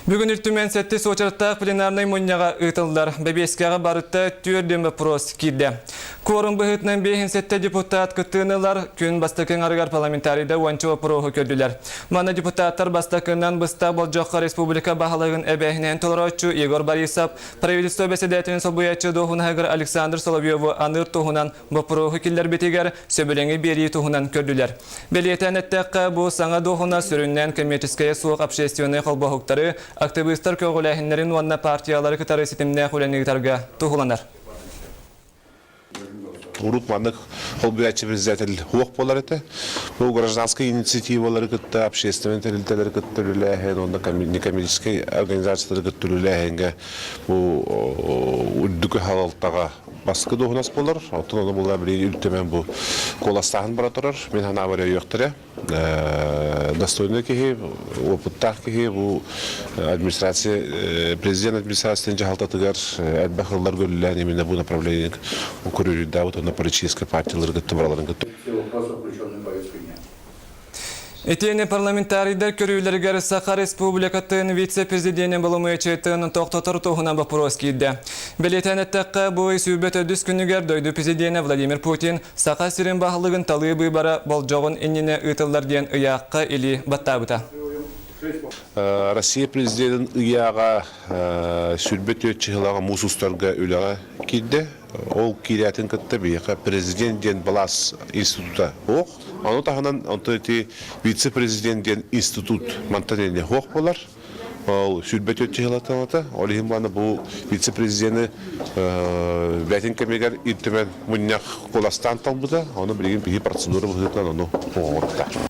Бүгүн Ил Түмэн сэттис уочараттаах пленарнай мунньаҕа ыытыллар. Бэбиэскэҕэ барыта түөрт вопрос киирдэ. Кворум быһыытынан 57 депутат кыттыыны ылар. Күн бастакы ыҥарыгар парламентарийда уонча вопроһу көрдүлэр. Манна депутаттар бастакынан быстах болдьоххо республика баһылыгын эбээһинэһин толорооччу Егор Борисов, правительство бэсэдээтэлин солбуйааччы дуоһунаһыгар Александр Соловьеву аныыр туһунан боппуруоһу киллэрбитигэр сөбүлэҥи биэрии туһунан көрдүлэр. Бэлиэтээн эттэххэ, бу саҥа дуоһунас сүрүннээн коммерческайа суох общественнай холбоһуктары, актыбыыстар көҕүлээһиннэрин уонна партиялары кытары ситимнээх үлэни ыытарга туһуланар. Урут маннык холбуйааччы председатель суох буолар этэ. Бу гражданскай инициативалары кытта, общественнай тэрилтэлэри кытта үлэлээһин уонна некоммерческай организациялары кытта үлэлээһиҥҥэ бу үрдүкү салалтаҕа Бастакы дуоһунас буолар. Оттон ону була билигин Үл Түмэн бу куоластааһын бара турар. Мин санаабар өйүөхтэрэ. Достойный киһи, опыттаах киһи бу администрация, президент администрациятын дьаһалтатыгар элбэх ыллар көрүллээн именно бу направление көрүрүйдаабыт уонна политическай партиялары кытта бараларын кытта. Итиэннэ парламентарийдар көрүүлэригэр Саха Республикатын вице-президенин боломуочуйатын тохтотор туһунан боппуруос киирдэ. Бэлиэтээн эттэххэ, бу ый 22 күнүгэр дойду президенэ Владимир Путин Саха сирин баһылыгын талыы быыбара болдьоҕун иннинэ ыытыллар диэн ыйаахха илии баттаабыта. Россия президенин ыйааҕа 24 чыһылаҕа муус устарга үлэҕэ киирдэ. Ол киирээтин кытта биһиэхэ президент диэн былаас института суох. Ону таһынан онтон ити вице-президент диэн институт мантан инньэ суох буолар. Ол 24 чыһылатаната. Ол иһин баана бу вице-президени бэйэтин кэмигэр Ил Түмэн мунньах куоластаан талбыта. Ону билигин биһи процедура быһыытынан ону оҥорбута.